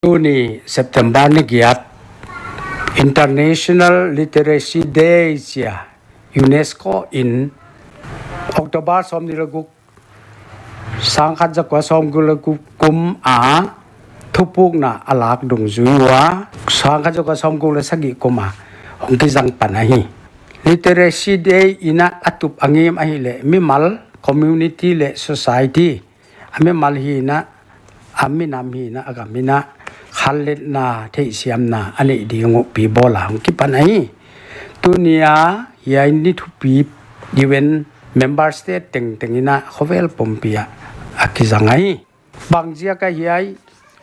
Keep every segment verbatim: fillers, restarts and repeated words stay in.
Tuni September ni giat International Literacy Day chia UNESCO in October sawmnih leh guk, sangkhat zakua sawmguk leh guk kum a thupukna a lak dungzui ua, sangkhat zakua sawmguk leh sagih kum a hong kizang pan ahi. Literacy Day in a tup a ngim ahihleh mimal, community leh society, a mimal hi'n a, a minam hi'n a, a gam hi'n a khanletna, theihsiamna a neih ding uh pi bawl a hong kipan ahi. Tuni a hiai ni thupi U N member state tengteng in a khovel pumpi ah a kizang ahi. Bangziak a hiai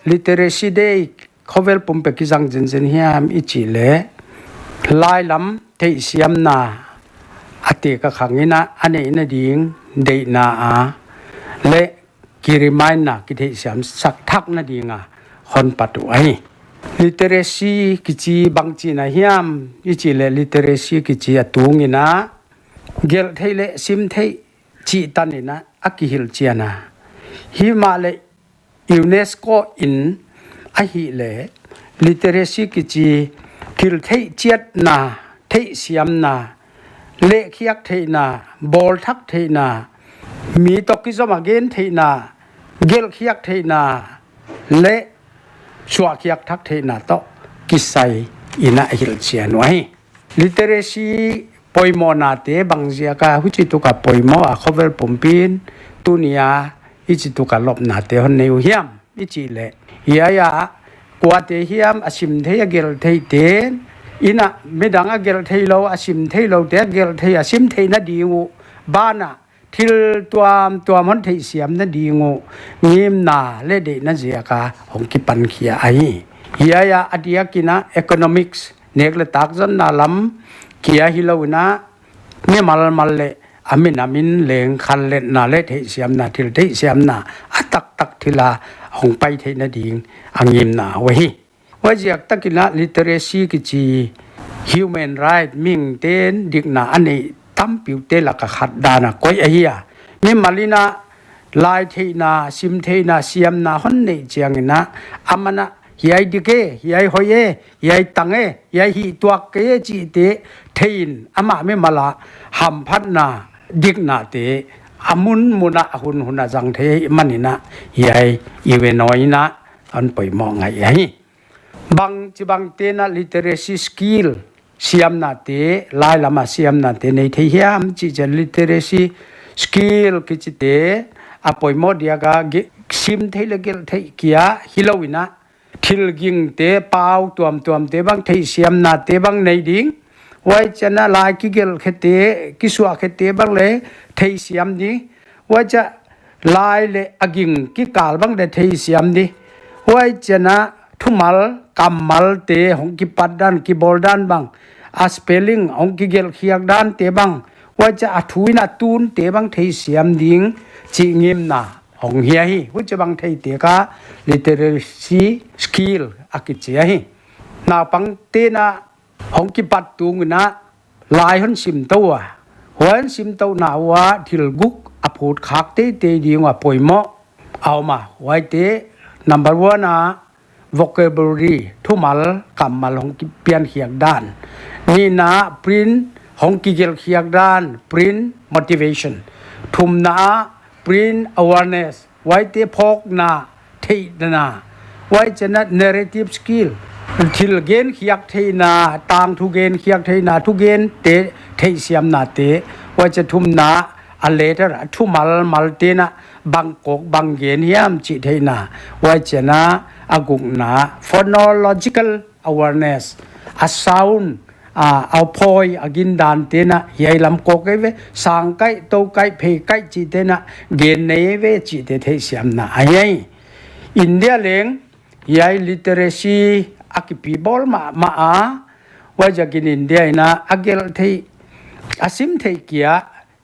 Literacy Day khovel pumpi a kizang zenzen hiam i chih leh, lailam theihsiamna a tek a khang in a, a neihna ding deihna a leh ki remind na, kitheihsiam sak thakna ding a hon pat uh ahi. Literacy kichi bangchi na hiam i chih leh, literacy kichi a tung in a gelh theih leh sim theih chih tan in a a kihilhchian a. Himahleh UNESCO in ahihleh literacy kichi thil theih chiatna, theihsiamna, lehkhiak theihna, bawl thak theihna, mi toh kizom a gen theihna, gelhkhiak theihna leh suahkhiak thak theihna toh kisai in a hilhchian uh ahi. Literacy poimohnate bangziak a huchituk a poimoh a khovel pumpi in tuni a hichituk a lopnate hon nei uh hiam i chih leh, hiai a kuate hiam a sim thei a gelh theihte in a, midang a gelh theilou, a sim theiloute a gelh thei, a sim theihna ding uh banah thil tuamtuam hon theihsiamna ding uh ngimna leh deihna ziak a hong kipankhia ahi. Hiai a a diak in a economics, nek leh tak zonna lam kia hilou in a, mimal mal leh a minam in leng khanletna leh theihsiamna, thil theihsiamna a taktak thil a hong pai theihna ding a ngimna uh ahi. Huaiziak tak in a literacy kichi human right, mihingte'n dikna a neih tampiute lak a khat dan a koih ahi a. Mimal in a lai theihna, sim theihna, siamna hon neih chiang in a, aman a hiai dik e, hiai hoih e, hiai tang e, hiai hihtuak kei e chihte thei in, amah mimal a hamphatna, diknate a munmun a, a hunhun a zang thei ahihman in a, hiai UN in a hon poimoh ngai ahi. Bangchibangte'n a literacy skill, siamnate, lailam a siamnate nei thei hiam chih chiang, literacy skill kichite a poimoh diak a ge-, sim theih leh gelh theih kia hilou in a, thil gingte, pau tuamtuamte bang, theihsiamnate bang nei ding. Huaichiang a lai kigelhkhete, kisuahkhete bang leh theihsiam ding. Huaichiang a lai leh a ging kikal bang leh theihsiam ding. Huaichiang a thumal, kammalte hong kipat dan, kibawl dan bang, a spelling hong kigelhkhiak dante bang, huaichiang a thu in a tunte bang theihsiam ding chih ngimna hong hi ahi. Huchibang theihte kha literacy skill a kichi ahi. Naupangte'n a hong kipat tung in a lai hon sim tou a, huai hon sim touhna uah thil guk a phut khak teitei ding ua poimoh a om a. Huaite, number one a vocabulary, thumal kammal hong kipiankhiak dan. Nihna, print hong kigelhkhiak dan, print motivation. Thumna, print awareness, huaite phawkna, theihna. Huaichiang a narrative skill, thil genkhiak theihna, tangthu genkhiak theihna, thugente theihsiamnate. Huaichiang thumna, a letter, a thumal malte'n a bang kawk bang gen hiam chih theihna. Huaichiang a, a gukna, phonological awareness, a sound, a, a phawi, a gindante'n a hiai lam kawk eive, sang kaih, tou kaih, phei kaih chihte in a gen nei eive chihte theihsiamna ahi. India leng hiai literacy a kipi bawl mahmah a, huaiziakin India in a a gelh theih, a sim theih kia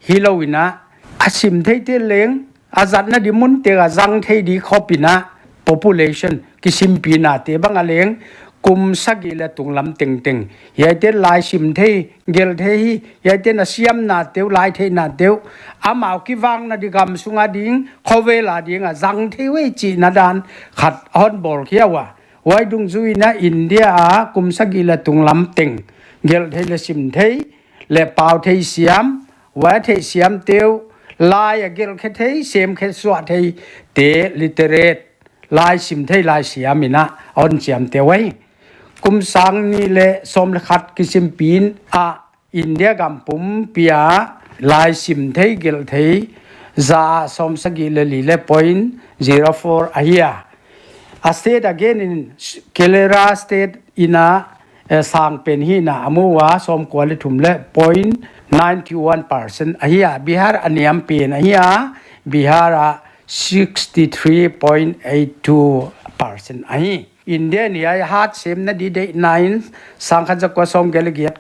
hilou in a, a sim theihte leng a zatna di munte a zang thei di khop in a, population, kisimpinate bang a leng kum sagih leh tunglam tengteng hiaite'n lai sim thei, gelh thei hi, hiaite'n a siamnate uh, lai theihnate uh amau kivakna di gamsung a ding, khovel a ding a zang thei uh e chihna dan khat hon bawl khia ua. Huai dungzui in India a kum sagih leh tunglam teng gelh thei leh sim thei leh pau thei siam, huai theih siamte uh, lai a gelh khe thei, sem khe suah thei te, literate, lai sim thei, lai siam in a hon chiamteh uh ahi. Kum sang nih leh sawm leh khat kisim pi in a India gam pumpi a lai sim thei gelh thei za ah sawm sagih leh li leh point zero four ahi a. A state a gen in Kerala state in a, eh, sang pen hi in a, a mu ua sawm kua leh thum leh point ninety one percent ahi a. Bihar a niam pen ahi a, Bihar a sixty three point eight two percent ahi. India in hiai hat semna di deihna in sangkhat zakua sawmgiat leh giat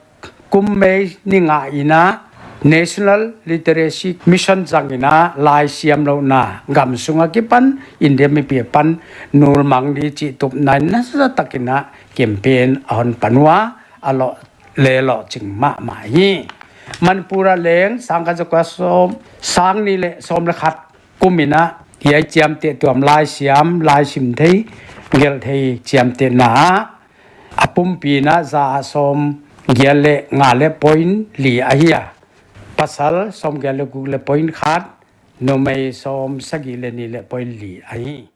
kum May ni nga in a National Literacy Mission zang in a lai siam louhna gam sung akipan India mipi apan nul mang di chih tupna in nasatak in a campaign a hon pan ua, a loh leh lohching mahmah hi. Manipur a leng sangkhat zakua sawm, sang nih leh sawm leh khat kum in a hiai chiamteh tuam lai siam, lai sim thei, gelh thei chiamtehna ah a pumpi in a za ah sawmgiat leh nga leh point li ahi a. Pasal sawmgiat leh guk leh point khat, numei sawm sagih leh nih leh point li ahi.